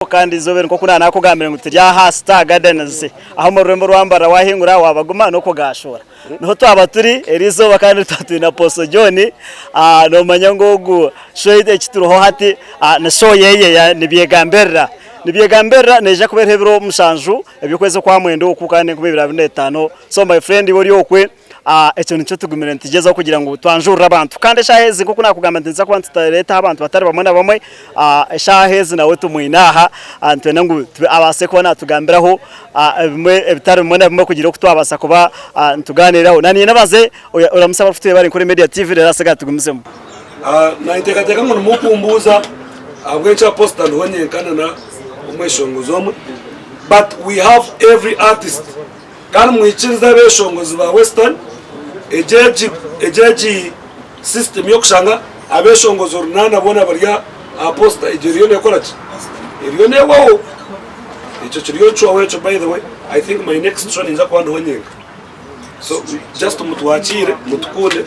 Kandi eizooba eri nk'oku naanakugambire ngu turi aha Star Gardens ahu omu rurembo rwa Mbarara waahingura waabaguma n'okugaashuura. Niho twaba turi eri izooba kandi twaba twine Apostle John, noomanya ngu ogu show eki turiho hati ni show yeye ya Nibyegambirira. Nibyegambirira neija kuba eriho ebiro mushanju eby'okwezi okwamwenda oku kandi 2025. So my friend iwe ori okwe Ekyo nikyo tugumire nitugyezaho kugira ngu twanjurire abantu. Kandi eshaaha ezi nk'oku naakugamba nti nituza kuba nitureetaho abantu batari bamwe na bamwe, eshaaha ezi nawe tumwine aha, nitwenda ngu abaase kuba naatugambiraho ebimwe ebitari bimwe na bimwe kugira oku twabaasa kuba nitugaaniiraho. Naanye nabaze oramutsye abarikutureeba bari Nkore Media TV reero ahasigaye tugumizemu. Ninteekateeka ngu nimukumbuuza ahabw'enki Apostle ndiho nyenka na omweshongozi omwe but we have every artist. Kandi mwikirize abeshongozi ba Western egyo egi egyo egi system yokushanga abeshongozi orunana boona bari aha poster egyo eriyo nekora ki? Eriyo nehwaho. Ekyo kiriyo nikihwaho ekyo by the way I think my next show ninza kuba ndiho nyenka. So just mutwakiire mutukunde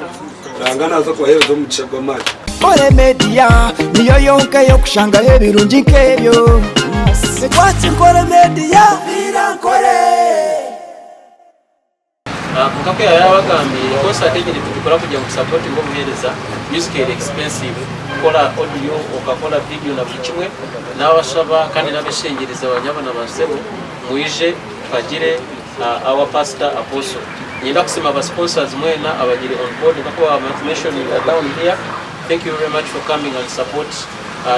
Ruhanga naza kubahereza omugisha gw'amaani. Nkore Media niyo yonka ey'okushangaho ebirungi nk'ebyo. Twaki Nkore Media. Viira Nkore. Nkaku yabagambiire, concert egi nitugikora kugira ngu tusapotinge obuheereza. Music eri expensive kukora audio, okakora video na buri kimwe. Nabashaba kandi nabeshengyereza banyabo na basebo mwije tuhagire our pastor Apostle. Niinyenda kusiima aba sponsors mwena abagire on board nkaku ba mentioninga down here. Thank you very much for coming and support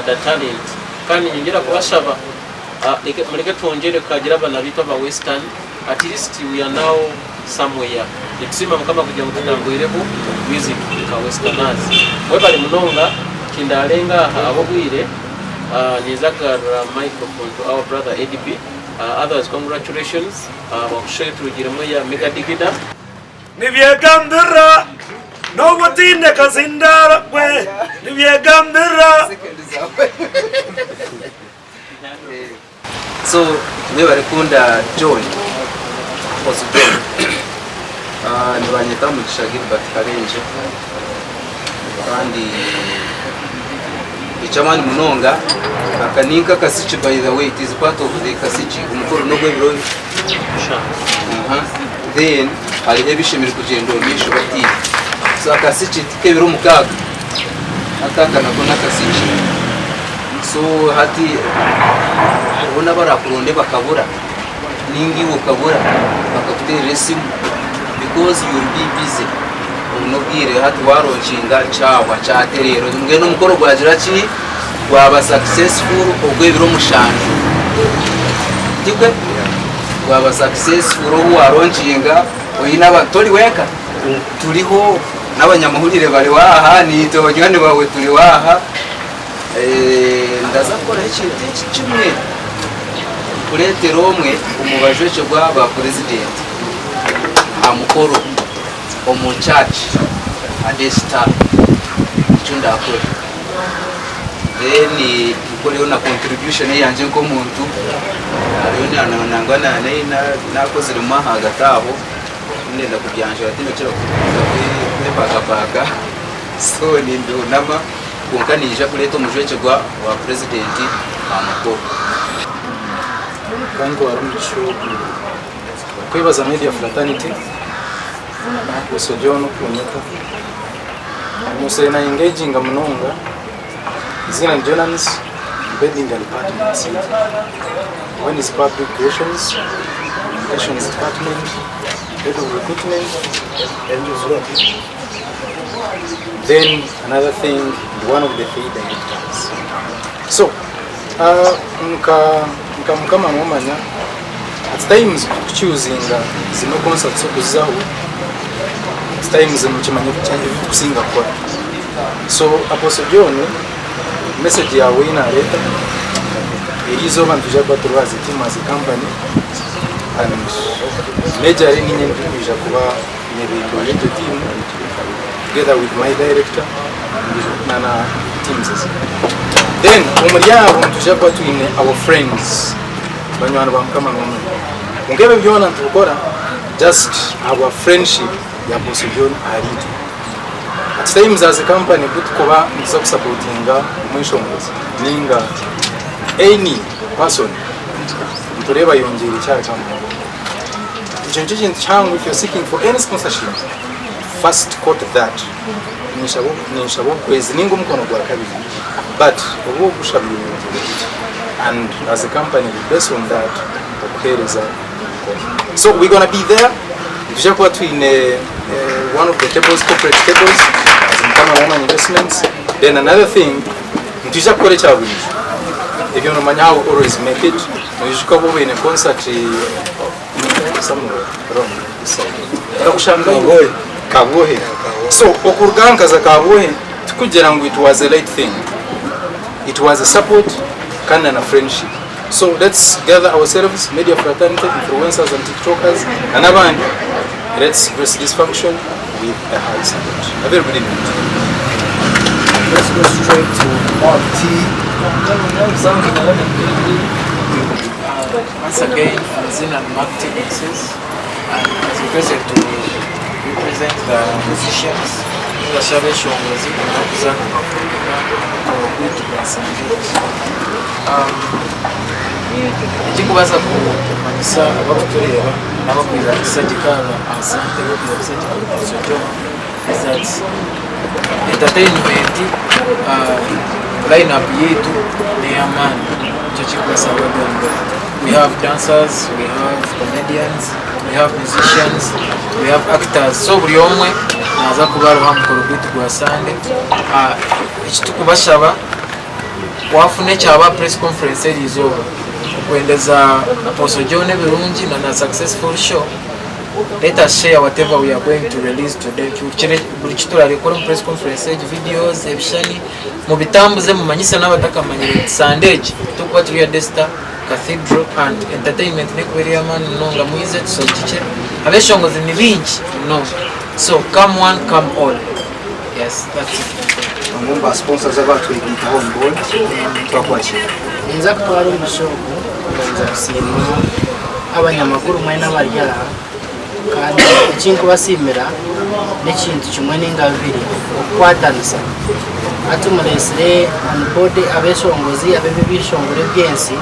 the talent. Kandi niinyongyera kubashaba mureke twongyere kuhagira abana baitu aba western at least we are now somewhere. Nitusiima Mukama kugira ngu tutambwireho music nka westerners. Mwebare munonga tindarenga aha ahabw'obwire ninza kugarura microphone to our brother Eddie B. Otherwise congratulations ahabwa show eturugiremu eya Mega Digida. Nibyegambirira n'obu otaine kazindaaro gwe nibyegambirira. So mwebare kunda John Apostle John nibanyeta Mugisha Gilbert Kabengye kandi Eky'amaani munonga aka ninka akasiki by the way it is part of the kasiki omukoro n'ogw'ebiro aha then hariho ebishemereire kugyenda omu maisho batiine so akasiki tik'ebiro mukaaga hati aka nako n'akasiki so hati hariho n'abarakuronde bakabura ninga iwe okabura bakakuteerera esimu because you will be busy obu n'obwire hati waronkinga kyahwa kyatereera mbwenu omukoro gwagira ki gwaba successful ogw'ebiro mushanju tikwe gwaba successful obu waronkinga oine abantu tori wenka turiho n'abanyamahurire bariho aha naitwe banywani baawe turiho aha Ndaza kukoraho ekintu eki kimwe kureetera omwe omu bajwekyerwa ba purezidenti aha mukoro omu church Adesta nikyo ndakore then nkoreho na contribution eyangye nk'omuntu hariho nangwa nakoziremu ahagati aho ndenda kubyanjura tindakira kwepakapaka so nimbihunama. Kwonka naija kureeta omujwekyerwa wa purezidenti aha mukoro. Kantwara omugisha ogu kwebaza Media Fraternity Apostle John okunyeta. Omusire na engaginga munonga eiziina ni Jonans Bedding and Apartments. One is public relations, communications department, head of recruitment. Then another thing ndi one of the three directors. So uh, nka nka mukama nomanya at times kutukuchuzinga zimwe concerts okuzizaho at times mukimanya ebitukusinga kukora so Apostle John message yawe ei nareeta eri izooba nitwija kuba turiho as a team as a company and majorly ninye ndikwija kuba Nyebembera egyo tiimu together with my director na na teams ezindi. Then omuri abo nitwija kuba twine our friends banywani ba Mukama n'omwe. Kwonka ebyo byona nitubikora just ahabwa friendship ya Apostle John ahari itwe. At times as a company ku tukuba nituza kusapotinga omweshongozi ninga any. person nitureeba ayongyeire ki ahari kampuni. Ekyo nikyo kintu kihango if you're seeking for any sponsorship first quote that ninshaba ninshaba obuhwezi ninga omukono gwa kabiri but obu ogushabire oyongyeire ki and as a company we base on that okuheereza omukono. So we gonna be there nitwija kuba twine one of the tables corporate tables as Mukama Woman Investments then another thing nitwija kukora ekya buriijo ebyo nomanya how we always make it noijuka obu obaine concert somewhere around this side nkakushangayo Kabwohe so okuruga nkaza Kabwohe tikugira ngu it was a light thing it was a support kandi na friendship so let's gather ourselves media fraternity influencers and tiktokers na n'abandi let's grace this function with a high support a very good evening to you. Let's go straight to Mark T. Once again, I'm Zina Mark T. Mixes, and as requested to represent the musicians, ningashi abeshongozi abarikuza kuperforminga omukoro gwaitu gwa Sunday. Um, Ekirikubaasa kumanyisa abarikutureeba n'abarikwija kutushagika aha sente abarikwija kutushagika Apostle John is that entertainment line up yaitu n'ey'amaani nikyo ekirikubaasa kubagambira. We have dancers, we have comedians, we have musicians, we have actors so buri omwe naaza kuba ariho aha mukoro gwaitu gwa Sande. Ekiturikubashaba Wafuna ekyaba press conference erizooba okwendeza Apostle John ebirungi na na successful show let us share whatever we are going to release today buri kiturarekora omu press conference egi videos ebishani mubitambuze mumanyise nabatakamanyire nti Sunday egi tukuba turi aha Desta Cathedral and entertainment nekuba eri eyamaani munonga mwize tusagike abeshongozi ni bingi munonga so come one come all. Yes, that's it. Bamwe omu ba sponsors abatwegaitaho on board twakwakira. Ninza kutwara omugisha ogu kubanza kusiima abanyamakuru mwena abari aha kandi ekinkubasiimira n'ekintu kimwe ninga bibiri okukwatanisa. Hati mureetsire on board abeshongozi ab'eby'ebyeshongoro eby'ensi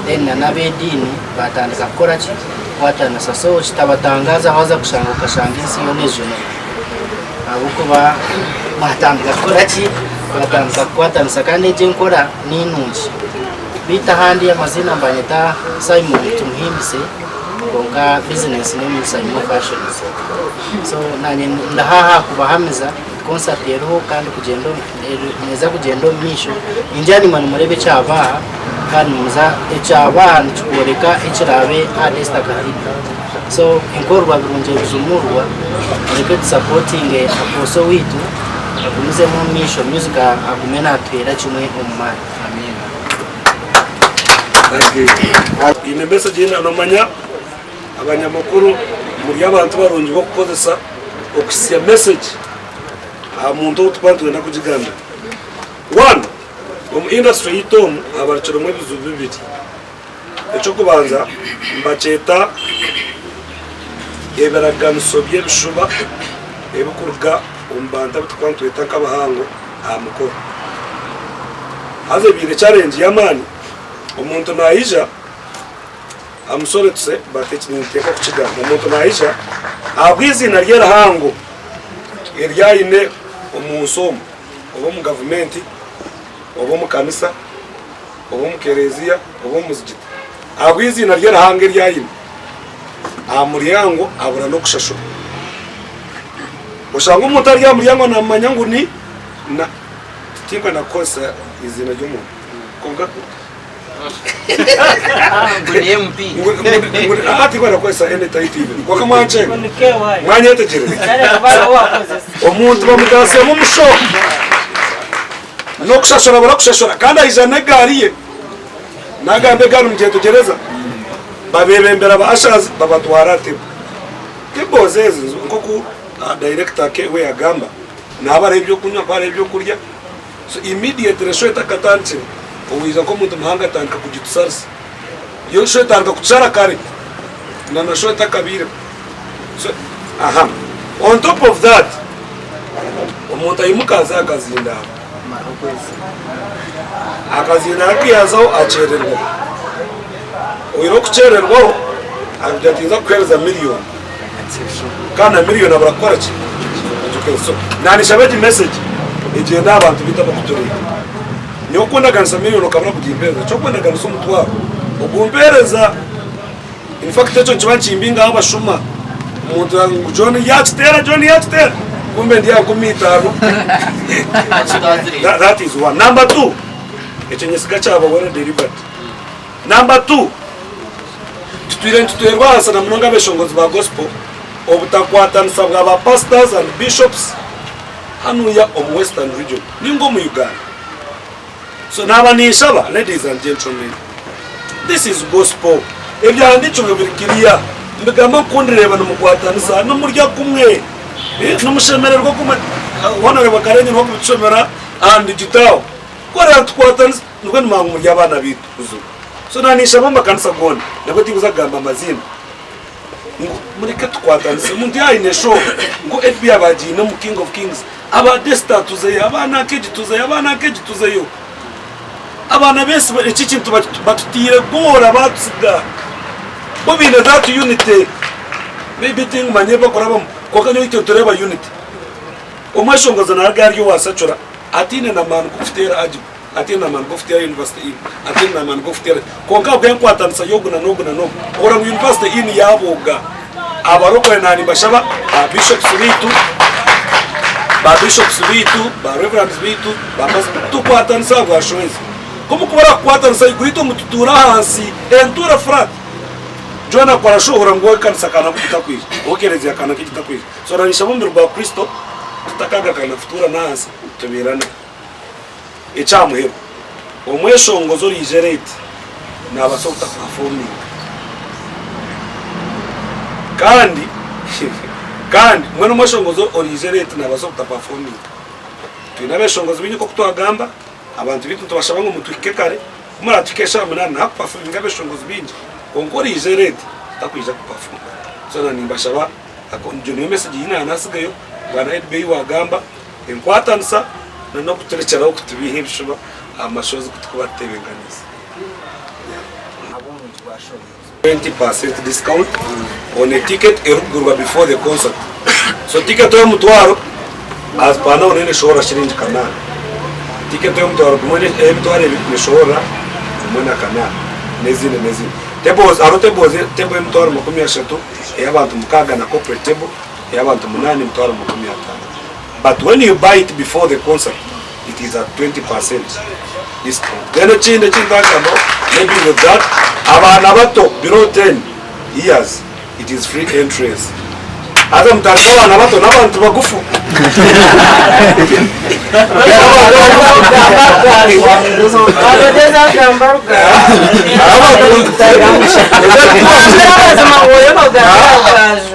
then na n'ab'ediini batandika kukora ki? Kukwatanisa so kitabatangaaza waaza kushanga okashanga ensi yoona ejunire. Ahabw'okuba mwatandika kukora ki? Mwatandika kukwatanisa kandi egyo enkora ni nungi. Beitu ahandi amaziina nibanyeta Simon Tumuhimbise kwonka bizinesi name Simon Fashions. So nanye ndaha aha kubahamiza nti concert eriho kandi kugyenda neeza kugyenda omu maisho. Ningira naimwe nimureeba ekyaba aha kandi nimuza ekyaba aha nikikworeka ekiraabe aha Desta Cathedral. So enkorwa birungi ebijumurwa mureke tusapotinge Apostle waitu agumizemu omu maisho music agume natuheera kimwe omu maani. Amiina. Haine message ei nomanya abanyamakuru muri abantu barungi b'okukozesa okuhitsya message aha muntu ou turikuba nitwenda kugigambira. One, omu industry yaitu omu habarukiremu ebizibu bibiri. Eky'okubanza nibakyeta ebiraganiso by'ebishuba ebirikuruga omu bantu abu turikuba nitweta nk'abahango aha mukoro. Haza ebaire challenge y'amaani, omuntu naija, I'm sorry to say but eki ninteekwa kukigamba, omuntu naija ahabw'eiziina rye rihango eri aine omu nsi omu, oba omu gavumenti, oba omu kanisa, oba omu kereziya oba omu muzigiti, ahabw'eiziina ry'eruhanga eri aine, aha muryango abura n'okushashura. Oshanga omuntu ari aha muryango naamanya ngu ni na tinkwenda kukozesa eiziina ry'omuntu kwonka Ngu ni MP. ngu tinkwenda kukozesa any title even kwonka mwankyenga mwanyetegyereza omuntu bamutaasemu omusho N'okushashura barakushashura kandi aija n'egaari ye nagamba egaari mugyetegyereza babebembera ba ushers babatwara aha table. Tables ezi nk'oku director we yagamba nihaba hariho ebyokunywa haba hariho ebyokurya so immediately show etakatandikire owaija nk'omuntu muhango atandika kugitusarisa yo show etandika kutushara kare na na show etakabaireho so aha on top of that Omuntu aimuka aza aha kazindaaro. Akazindaaro ku yaazaho akyererwa. Oine okukyererwaho akagira ati ninza kukuheereza miriyoni kandi na miriyoni abura kukora ki? Kugikuheereza. So naanishaba egi message egyende aha bantu baitu abarikutureeba. Nyowe kundaganisa miriyoni okabura kugimpeereza, ky'okundaganisa omutwaro ogumpeereza. In fact ekyo nikiba nikimbingaho abashuma. Omuntu ngu John yakiteera, John yakiteera, kumbe ndi aha 50. That is one. Number two, ekyo nyesiga kyaba well delivered. Number two, tutwire nituteerwa ahansi na munonga abeshongozi ba gospel obutakwatanisa bwa ba pastors and bishops hanuya omu western region ninga omu Uganda. So naba ninshaba ladies and gentlemen this is gospel ebyahandikirwe biri clear nibigamba ngu kundireeba nimukwatanisa nimurya kumwe nimushemererwa kumwe Honourable Karenyi niwe orikubitushomera aha digital ku orikureeba nitukwatanisa nibwo nimanya ngu muri abaana baitu buzima so naba ninshaba omu makanisa goona nabwo tinkuza kugamba amaziina ngu mureke tukwatanise omuntu yaaba aine show ngu FB yaaba agiine omu king of kings aba Desta tuzeyo aba Nakegi tuzeyo aba Nakegi tuzeyo abaana b'ensi eki ekintu batutiire goora batusiga bo baine that unity maybe tingumanya ebi bakurabamu kwonka nyowe itwe nitureeba unity omweshongozi naraga ari owa Sacura ataine na maani g'okuteera Ajibu Ataine n'amaani g'okuteera University Inn, ataine n'amaani g'okuteera kwonka ahabw'enkwatanisa y'ogu na n'ogu na n'ogu, ohurira ngu University Inn yaabooga. Abarokore naanimbashaba ba Bishops baitu, ba Bishops baitu, ba Reverends baitu, ba Pastors, tukwatanise ahabwa show ezi. Ku mukubura kukwatanisa eiguru itwe mututuure ahansi, entuura flat. John akora show ohurira ngu ow'ekanisa kanaka ogu takwija, ow'ekereziya kanaka egi takwija. So naanishaba omubiri gwa Kristo tutakagakana kutuura n'ahansi tubeerane. Eky'aha muheru, omweshongozi oraije late naabaasa obutapafominga. Kandi kandi mbwenu omweshongozi oraije late naabaasa obutapafominga. Twine abeshongozi baingi nk'oku twagamba, abantu baitu nitubashaba ngu mutuhike kare, ku muratuhika eshaaha munaana nihakupafominga abeshongozi baingi, kwonka oraije late takwija kupafominga. So na nimbashaba, egyo niyo message ei naanasigayo, bwana Edbey waagamba. Enkwatanisa na n'okuturekyeraho kutubiiha ebishuba aha mashozi ku turikuba tutebenkaniise. 20% discount on a ticket erikugurwa before the concert. So ticket ey'omutwaro as per now neyo neshohora shiringi kanaana. Ticket ey'omutwaro gumwe ey'emitwaro ebiri neshohora gumwe na kanaana n'ezindi n'ezindi. Tables hariho tables table y'emitwaro 30 ey'abantu mukaaga na corporate table ey'abantu munaana emitwaro 50. But when you buy it before the concert it is at 20% discount. Then ekindi eki ntagambaho maybe with that abaana bato below 10 years it is free entrance. Haza mutandike abaana bato n'abantu bagufu.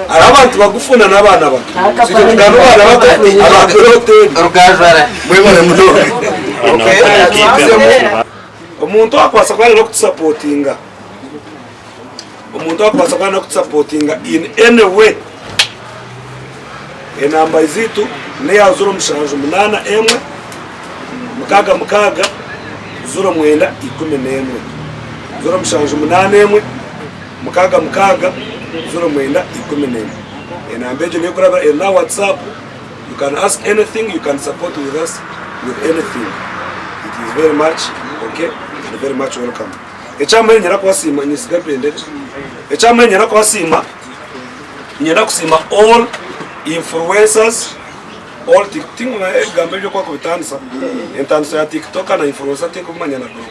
Hariho abantu bagufu na n'abaana bato. So itwe tugamba abaana bato aba below 10. Mwebale munonga. Omuntu akubaasa kuba arenda kutusapotinga, omuntu akubaasa kuba arenda kutusapotinga in any way, enamba zaitu n'eya 0781 66 09 11. 0781 66 09 11. Enamba egyo niyo ekuraba eri n'aha WhatsApp, you can ask anything, you can support with us with anything. It is very much okay and very much welcome. Ekyamara niinyenda kubasiima, nyesiga mpendere. Ekyamara niinyenda kubasiima, niinyenda kusiima all influencers, all tik tinkumanya ebigambo ebyo oku barikubitandisa, entandisa ya tiktoker na influencer tinkubimanya na biro.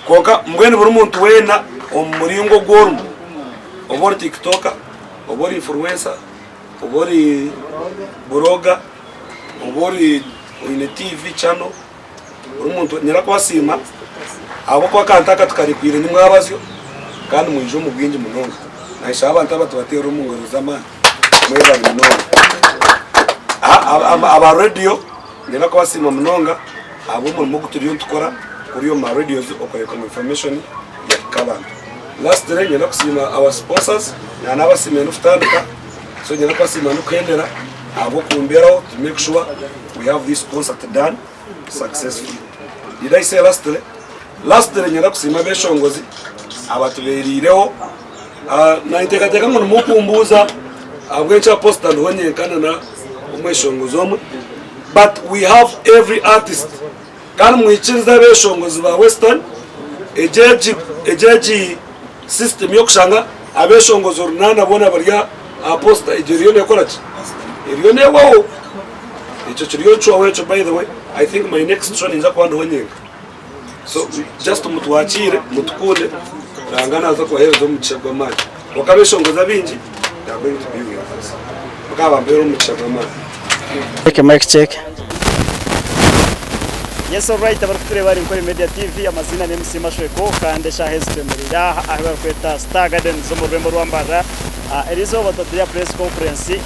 Kwonka mbwenu buri muntu weena omu muringo ogu orimu, oba ori tiktoker, oba ori influencer, oba ori blogger, oba ori oine TV channel, buri muntu nyine kubasiima ahabw'okuba akantu aka tukarekwire nimwabazyo kandi mwija omu bwingi munonga. Nashaba abantu aba tubateerere omu ngaro z'amaani. Mwebare munonga. Aba radio nyine kubasiima munonga ahabw'omurimo ogu turiyo nitukora kuri omu ma radios okureeba ngu information yahika abantu. Lastly nyine kusiima our sponsors na nabasiimire n'okutandika so nyine kubasiima n'okuhendera ahabw'okumberaho to make sure we have this concert done successfully. Did I say lastly? Lastly nyine kusiima abeshongozi. Abatubereireho. Ninteekateeka ngu nimukumbuuza ahabw'enki Apostle ndiho nyenkana na omweshongozi omwe but we have every artist kandi mwikirize abeshongozi ba western egyo egi egyo egi system y'okushanga abeshongozi orunaana boona bari aha poster egyo eriyo nekora ki? Eriyo nehwaho. Ekyo kiriyo nikihwaho ekyo by the way I think my next show ninza kuba ndiho nyenka. So just mutwakiire mutukunde Ruhanga naza kubahereza omugisha gw'amaani. Kwonka abeshongozi abaingi they are going to be with us. Mukama abampeere omugisha gw'amaani. Check mic check. Yes alright abarikutureeba ari Nkore Media TV amaziina ni MC Mashweko kandi eshaaha ezi twemereire aha ahu barikweta Star Gardens omu rurembo rwa Mbarara. Erizooba twaturiya press conference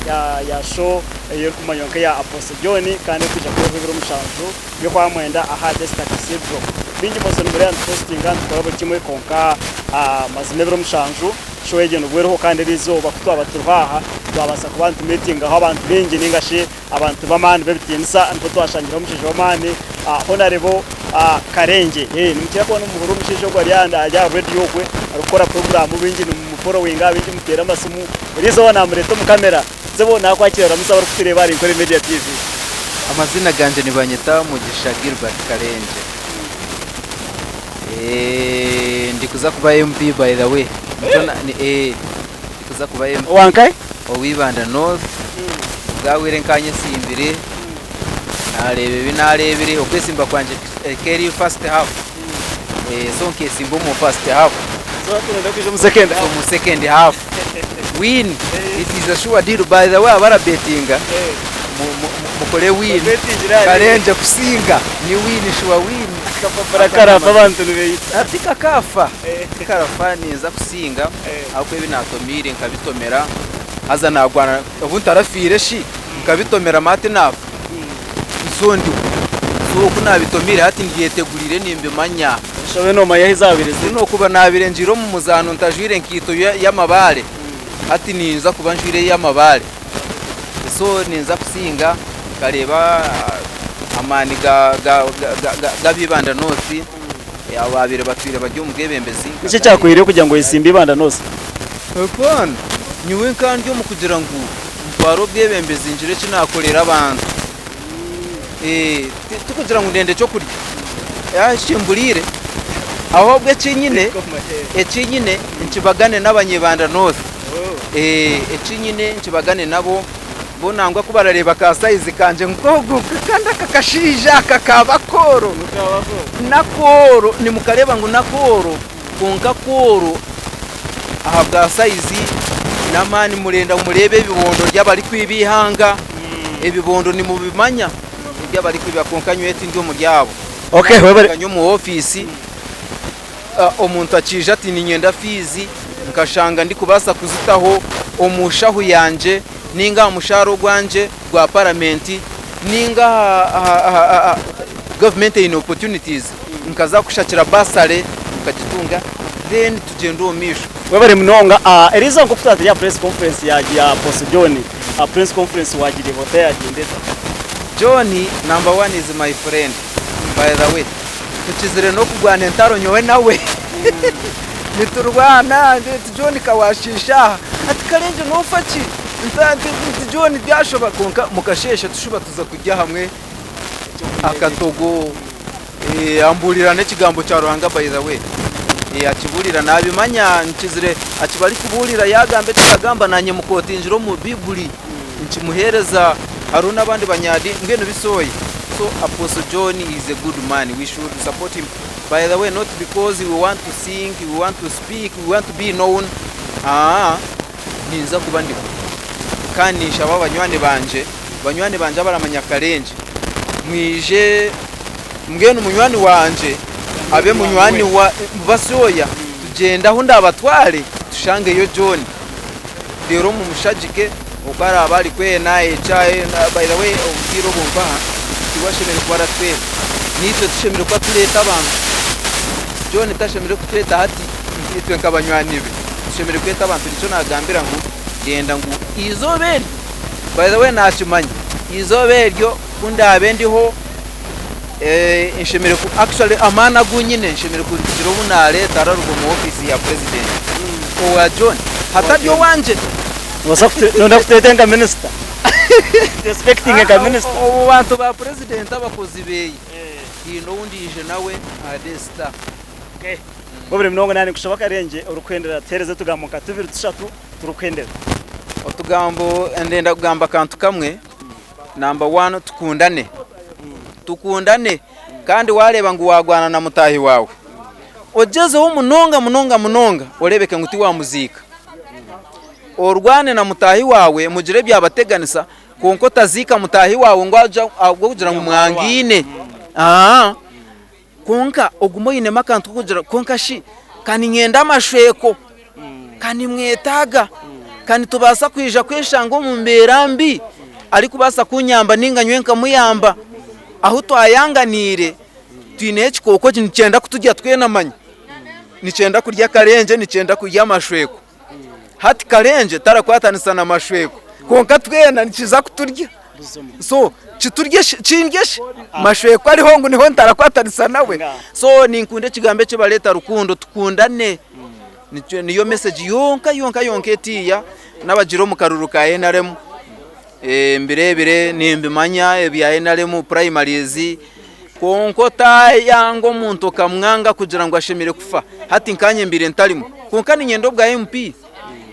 ya show eyerikumanywa nka eya Apostle John kandi erikwija kubeho ebiro mushanju by'okwamwenda aha Desta Cathedral. Baingi mose nimureeba nitupostinga nitukora buri kimwe kwonka mazima ebiro mushanju show egyo nibwo eriho kandi eriizooba ku twaba turiho aha twabaasa kuba nitumiitingaho abantu baingi ninga shi abantu b'amaani b'ebitiinisa nikwo twashangiraho omushaija w'amaani Honarebo Karengye. Nimukira kubona omuhuru omushaija ogu ari aha radio okwe arikukora puroguraamu baingi nimumuforowinga baingi muteera amasimu eriizooba naamureeta omu kamera. Sebo nakwakira ramusa abarikutureeba ahari Nkore Media TV. Amazina gangye nibanyeta Mugisha Gilbert Karengye. Eeh ndikuza kuba MP by the way. Nikyo na eeh ndikuza kuba MP. Owa nkahe? Owa Ibanda North. Obwahweire nkanyesimbire nareeba ebi nareebire okwesimba kwangye ekeri first half. So nkesimba omu first half. So hati noyenda kwija omu second half? Omu second half. Win it is a sure deal by the way abarabetinga mukore win Karengye kusinga ni win sure win. Akapapura karafa abantu nibeita. Tikakafa tikarafa ninza kusinga ahabw'okuba ebi natomiire nkabitomera haza nagwana obu ntarafiire shi nkabitomera hati nafa. So ndiho. So oku naabitomire hati ndyeteguriire nimbimanya. Enshobe noomanya ahu zaabaire ziri. Ku n'okuba naabaire ngiire omu muzaano ntajwaire nkaito y'amabaare, hati ninza kuba njwaire ey'amabaare. So ninza kusinga nkareeba amaani g'aba Ibanda North abaabaire batwire bari omu bwebembezi. Niki ekyakuhweireyo kugira ngu oyesimbe Ibanda North? Hapana, nyowe nka ndi omu kugira ngu ntware obwebembezi ngire eki naakorera abantu. Tikugira ngu ndenda ekyokurya, kimburiire, ahobwe eki nyine, eki nyine nkibagane n'abanyibanda North. Eki nyine nkibagane nabo, bo nangwa ku barareeba ka sayizi kangye ngu ogu kandi aka kashaija aka kaaba kooro, n'akooro nimukareeba ngu n'akooro kwonka kooro ahabwa sayizi n'amaani murenda ngu mureebe ebibondo by'abarikwiba eihanga, ebibondo nimubimanya eby'abarikwiba kwonka nyowe tindi omuri abo. Okay, webare. Nyowe omu ofiisi omuntu akiija ati niinyenda fiizi nkashanga ndikubaasa kuzitaho omu shahu yangye ninga aha mushaara ogwangye gwa paramenti ninga aha gavumenti eine opportunities nkaza kushakira bursary nkagitunga then tugyende omu maisho. Webare munonga. Eriizooba nk'oku twaba turi aha press conference ya Apostle John, press conference wagireeba ota yagyenda eta? John number one is my friend by the way tukizire n'okurwana entaro nyowe nawe niturwana nti John kawashiisha aha ati Karengye nofa ki nti John byashoba kwonka mukasheeshe tushuba tuza kurya hamwe akatogo ambuurira n'ekigambo kya Ruhanga by the way akibuurira nabimanya nkizire akiba arikubuurira yagamba eki yagamba nanye mukotingira omu Baiburi nkimuheereza hariho n'abandi banyadiini mbwenu bisooya so Apostle John is a good man we should support him by the way not because we want to sing we want to speak we want to be known aa ninza kuba ndiho kandi ninshaba banywani bangye banywani bangye abaramanya Karengye mwije mbwenu munywani wangye abe munywani wa basyoya tugyende ahu ndabatware tushangeyo John reero mumushagike oku araabe ari kwena eki by the way obwire obu mpaha tiwe ashemereire kuba aratweta naitwe tushemereire kuba tureeta abantu John tashemereire kutweta hati itwe nka banywani be tushemereire kweta abantu nikyo naagambira ngu ndenda ngu eizooba eryo by the way naakimanya eizooba eryo ku ndaabe ndiho. Nshemereire ku actually amaani agu nyine nshemereire kugira obu naareeta araruga omu ofiisi ya president owa John hatari owangye. Nooyenda kuteeta nka minisita? Tu expectinge nka minisita? Omu bantu ba president abakozi beye haine ou ndiije nawe aha star. Webare munonga naanye ninkushaba akarengye orikuhendera tuhereze etugambo nka tubiri tushatu turikuhendera. Otugambo ndenda kugamba akantu kamwe. Namba wani tukundane, tukundane kandi wareeba ngu wagwana na mutaahi waawe ogyezeho munonga munonga munonga oreebeke ngu tiwamuziika. Orwane na mutaahi waawe mugire ebyabateganisa kwonka otaziika mutaahi waawe ngu ahabw'okugira ngu mwangaine. Kwonka ogume oinemu akantu k'okugira kwonka shi ka niinyenda amashweko, ka nimwetaaga, ka nitubaasa kwija kweshanga omu mbeera mbi arikubaasa kunyamba nainga nyowe nkamuyamba. Ahu twayanganiire twineho ekikooko nikyenda kuturya twena manya, nikyenda kurya akarengye, nikyenda kurya amashweko. Hati Karengye tarakwatanisa na Mashweko kwonka twena nikiza kuturya so kiturye shi kindye shi Mashweko ariho ngu niho ntarakwatanisa nawe so ninkunda ekigambo eki bareeta rukundo tukundane nikyo niyo message yonka yonka yonka etiiya n'abagira omu karuru ka NRM mbireebire nimbimanya ebya NRM primaries Kwonka otayanga omuntu okamwanga kugira ngu ashemereire kufa. Hati nkanye mbaire ntarimu kwonka niinyenda obwa MP.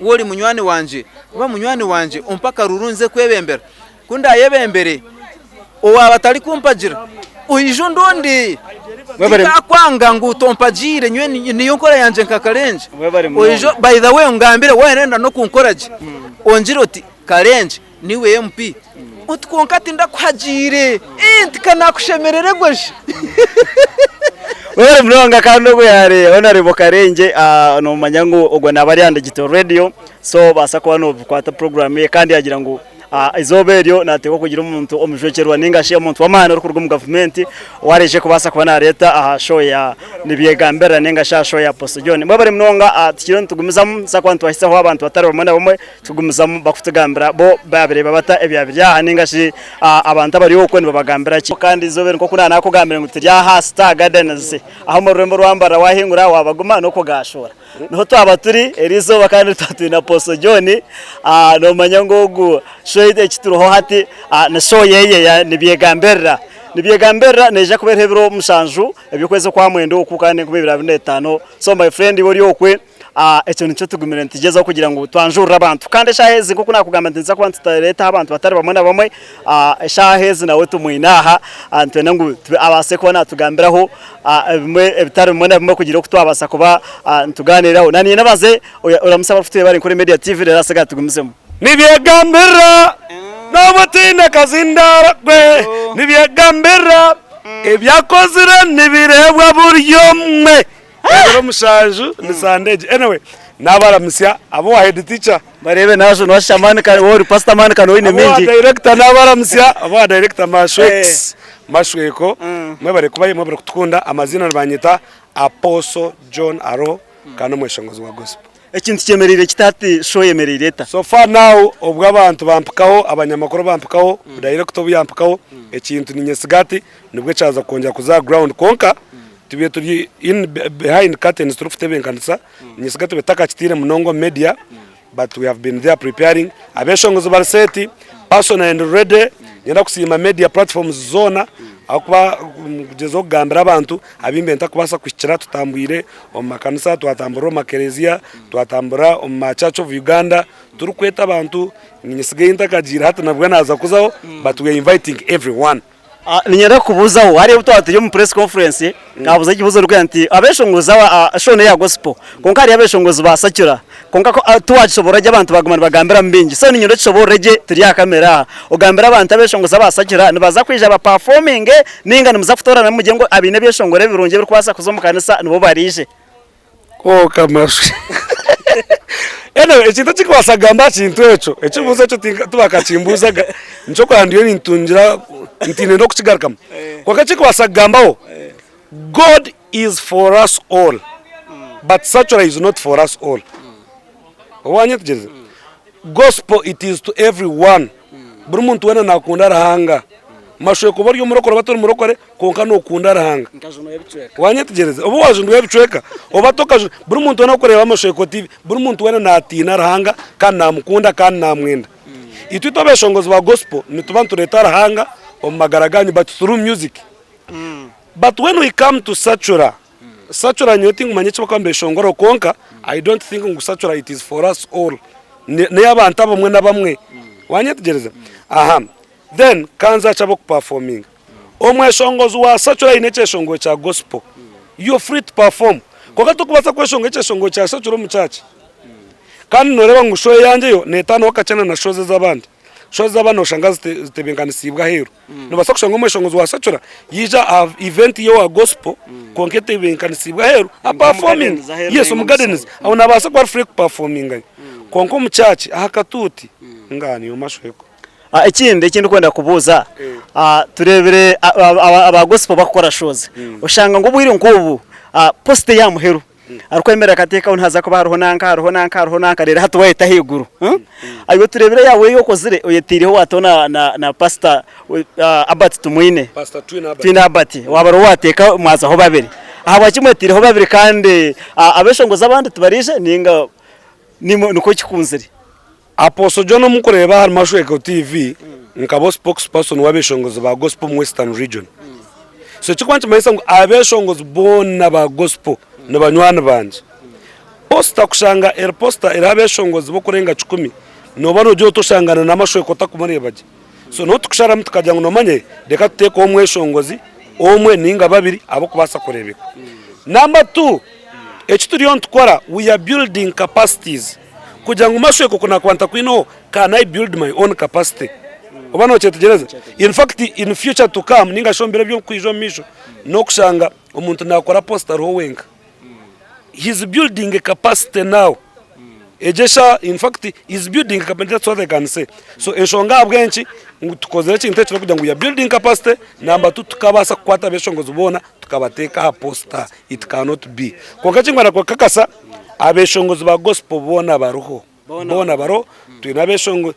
Waaba ori munywani wangye, ba munywani wangye ompe akaruru nze kwebembera. Ku ndaayebembere owaaba atarikumpagira oije ondonde. Tinkakwanga ngu tompagiire nyowe niyo nkora yangye nka Karengye. Oije by the way ongambire waaba orenda n'okunkora gye ongire oti Karengye Niiwe MP? Oti kwonka tindakuhagiire. Ii nti ka naakushemerererwe shi. Webare munonga kandi ogu yaari Honourable Karengye nomanya ngu ogwo naaba ari aha Digital Radio so obaasa kuba nokwata program ye kandi yagira ngu eizooba eryo nateekwa kugira omuntu omujwekyerwa ninga shi omuntu w'amaani orikuruga omu gavumenti owaraije kubaasa kuba nareeta aha show ya Nibyegambirira ninga shi aha show ya Apostle John. Mwebare munonga tukiriyo nitugumizamu nituza kuba nitubahisaho abantu batari bamwe na bamwe. Tugumizamu bakutugambira bo babireeba bata ebya biri aha ninga shi abantu abari okwo nibabagambira ki. Kandi eizooba eri nk'oku naanakugambire ngu turi aha Star Gardens aho omu rurembo rwa Mbarara waahingura waabaguma n'okugaashuura. Niho twaba turi eri izooba kandi twaba twine Apostle John noomanya ngu ogu show eki turiho hati ni show yeye ya Nibyegambirira. Nibyegambirira neija kuba eriho ebiro mushanju eby'okwezi okwa mwenda oku kandi 2025 so my friend iwe ori okwe Ekyo nikyo tugumire nitugyezaho kugira ngu twanjurire abantu. Kandi eshaaha ezi nk'oku naakugamba nti nituza kuba nitureetaho abantu batari bamwe na bamwe, eshaaha ezi nawe tumwine aha, nitwenda ngu abaase kuba naatugambiraho ebimwe ebitari bimwe na bimwe kugira oku twabaasa kuba nitugaaniiraho. Naanye nabaze oramutsye abarikutureeba bari Nkore Media TV reero ahasigaye tugumizemu. Nibyegambirira n'obu otaine kazindaaro gwe Nibyegambirira Ebi akozire nibireebwa buri omwe. Ebiro mushanju ni Sunday egi. Anyway, nabaramutsya abo wa head teacher. Bareebe nazo nowashusha amaani ka ori pastor amaani ka noine Abo wa mingi. director nabaramutsya, abo wa director Mashweks, Mashweko, mwebare kubayo, mwebare kutukunda. Amaziina nibanyeta Apostle John Aroho kandi omweshongozi wa gospel. Ekintu kyemereire kita hati show eyemereire eta? So far now obwo abantu bampikaho, abanyamakuru bampikaho, director obu yampikaho, ekintu ninyesiga hati nibwo kyaza kwongyera kuza aha ground kwonka Tubaire turi in behind curtains turikutebenkanisa, niinyesiga tubaire tutakakitiire munonga omu media but we have been there preparing. Abeshongozi bari set, personally ndi ready, niinyenda kusiima media platforms zoona ahabw'okuba kugyezaho kugambira abantu abu mbaire ntarikubaasa kuhikira tutambwire omu makanisa, twatambura omu makereziya, twatambura omu ma church of Uganda turikweta abantu, niinyesiga ei ntakagiire hati nabwo naaza kuzaho but we are inviting everyone. Niinyenda kukubuuzaho, hariho obu twaba turi omu press conference, naabuuza ekibuuzo orikugira nti abeshongozi aba, show n'eya gospel, kwonka hariyo abeshongozi ba secular, kwonka ku tiwagishoboorora gye abantu baguma nibagambiramu bingi. So niinyenda okishoboorore gye turi aha kamera aha, ogambire abantu abeshongozi aba secular nibaza kwija ba performinge nainga nimuza kutooranamu mugire ngu abaine ebyeshongoro ebirungi ebirikubaasa kuza omu kanisa nibo baraije? Kwonka mashwi. Anyway, ekintu ekikubaasa kugamba aha kintu ekyo, ekibuuzo ekyo tibakakimbuuzaga, nikyo okugira ndiyo nintungira, ntiine n'okukigarukamu. Kwonka ekikubaasa kugambaho, God is for us all, but secular is not for us all. Wanyetegyereza? Gospel it is to everyone. Buri muntu weena nakunda Ruhanga. Mashweka oba ori omurokore oba tori murokore kwonka nokunda Ruhanga. Wanyetegyereza? Oba wajundwaho ebicweka oba tokajundwa, buri muntu weena orikureeba Mashweko TV, buri muntu weena natiina Ruhanga kandi namukunda kandi namwenda. Itwe itwe abeshongozi ba gospel nituba nitureeta Ruhanga omu magara ganyu but through music. But when we come to secular, Secular nyowe tinkumanya eki barikuba nibeshongoraho kwonka I don't think ngu secular it is for us all. Ney'abantu abamwe n'abamwe. Wanyetegyereza? Aha. Then kanze aha ky'abarikupafominga. Omweshongozi wa secular aine ekyeshongoro kya gospel, you're free to perform. Kwonka torikubaasa kweshongora ekyeshongoro kya secular omu church. Kandi nooreeba ngu show eyangye yo neetaanaho kakye na shows ez'abandi. Shows ez'abandi nooshanga zitebeekanisiibwe aheeru. Noobaasa kushanga omweshongozi wa secular yaija aha event y'owa gospel kwonka etebeekanisiibwe aheeru apafominge. Yes, omu gardens. Aho naabaasa kuba ari free kupafomingayo. Kwonka omu church aha katuuti, ngaha niyo mashweko. Ekindi eki ndikwenda kubuuza, tureebire aba gospel barikukora shows, oshanga ngu obwire nk'obu post ey'aha muheru arikwemerera akateekaho nihaza kuba hariho nanka, hariho nanka, hariho nanka reero hati waayeta ahaiguru. Iwe tureebire eyaawe ei okozire oyetaireho waataho na pasita Albert Tumwine, Twine Albert waaba oriho waateeka mwazaho babiri. Ahabwaki mwetaireho babiri kandi abeshongozi abandi tibaraije nainga nikwo kikunzire? Apostle John omukureeba ahari Mashweko TV nkaba spokesperson w'abeshongozi ba gospel omu Western region. So ekirikuba nikimanyisa ngu abeshongozi boona ba gospel ni banywani bangye. Poster kushanga eri poster eriho abeshongozi b'okurenga kikumi nooba noogira oti oshangana na Mashweko otakumureeba gye. So niho tukusharamu tukagira ngu noomanya reka tuteekeho omweshongozi omwe ninga babiri abarikubaasa kureebeka. Number two, eki turiyo nitukora we are building capacities. Kugira ngu mashweka oku nakuba ntakwineho can I build my own capacity oba nokyetegyereza in fact in future to come ninga shi omu biro ebyokwija omu maisho nokushanga omuntu nakora post ariho wenka he is building a capacity now egyo esha in fact he is building a capacity that's what I can say so enshonga ahabw'enki ngu tukozire ekintu eki n'okugira ngu we are building capacity number two tukabaasa kukwata abeshongozi boona tukabateeka aha poster it cannot be kwonka ekinkwenda kukakasa Abeshongozi ba gospel boona bariho, boona bariho, twine abeshongo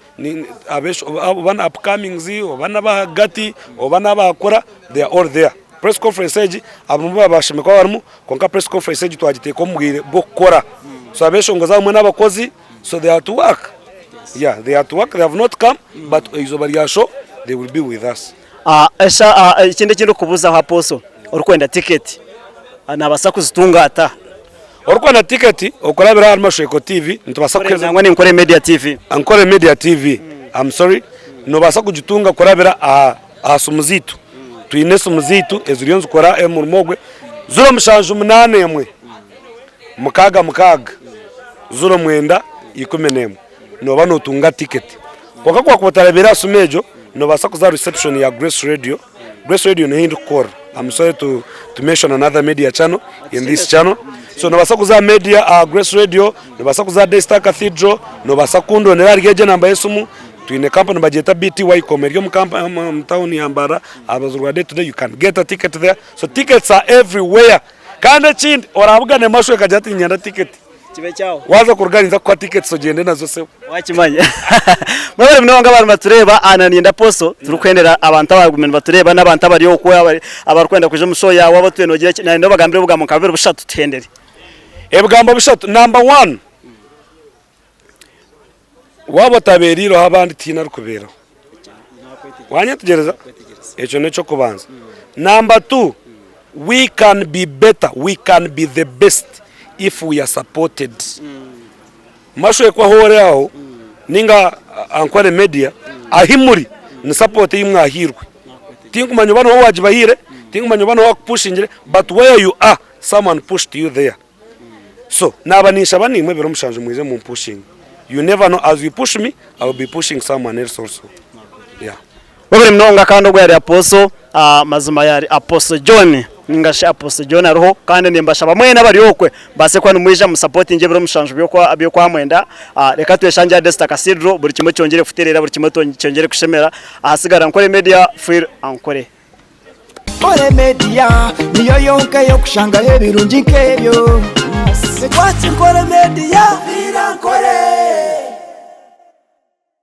oba na upcomings oba n'abahagati oba n'abakura they are all there. Press conference egi abamwe bashemereire kuba barimu kwonka press conference egi twagiteeka omu bwire bw'okukora. So abeshongozi abamwe n'abakozi so they are at work, yeah they are at work they have not come but eizooba rya show they will be with us. Ekindi eki ndikukubuuzaho Apostle, orikwenda tiketi naabaasa kuzitunga ata? Orikwenda tiketi okurabira ahari Mashweko TV nitubaasa kukuhereza. Nangwa ni Nkore Media TV. Nkore Media TV I'm sorry nobaasa kugitunga kurabira aha aha simu zaitu. Twine esimu zaitu eziriyo nizikora omurimo ogwe 0781 66 09 11 nooba nootunga tiketi. Kwonka ku wakuba otarabiire aha simu egyo noobaasa kuza aha reception ya Grace Radio. Grace Radio niho ndikukorera. I'm sorry to, to mention another media channel in this channel. So nobaasa kuza aha media aha Grace Radio, nobaasa kuza aha Daystar Cathedral, nobaasa kundondera ahari egyo enamba y'esimu. Twine company nibagyeta BTYcom eri omu kampa omu town ya Mbarara aha rubaju rwa Day to Day you can get a ticket there. So tickets are everywhere. Kandi ekindi orabugana emashwa ekagira ati niinyenda ticket. Kibe kyawe. Waaza kuruga ninza kukuha tickets ogyende nazo sebo. Wakimanya. Mwebare munonga abarimu batureeba aha na Niinyenda Apostle turikwendera abantu abagumire nibatureeba n'abantu abari okwo abarikwenda kwija omu show yaawe abu twine ogira ki nayenda obagambire obugambo nka bubiri bushatu tuhendere. Ebigambo bishatu, number one, waaba otabeereireho abandi tihaine arikubeeraho. Wanyetegyereza? Ekyo n'eky'okubanza. Number two, we can be better, we can be the best if we are supported. Mashwekwa ahu ori aho ninga Ankole media ahi muri ni support ei mwahairwe. Tinkumanya oba niwe owagibahaire, tinkumanya oba niwe owakupushingire but where you are someone pushed you there. So naba ninshaba naimwe ebiro mushanju mwije mumpushinge. You never know as you push me I will be pushing someone else also. Yeah. Webare munonga kandi ogwo yari Apostle mazima yari Apostle John ninga shi Apostle John ariho kandi nimbashaba mwena abari okwe mubase kuba nimwija mu supportinge ebiro mushanju by'okwamwenda reka tweshangye aha Desta Cathedral buri kimwe kyongyere kuterera buri kimwe kyongyere kushemera ahasigara Nkore Media Free Ankore. Nkore Media niyo yonka ey'okushangaho ebirungi nk'ebyo. Twaki Nkore Media, Ankore.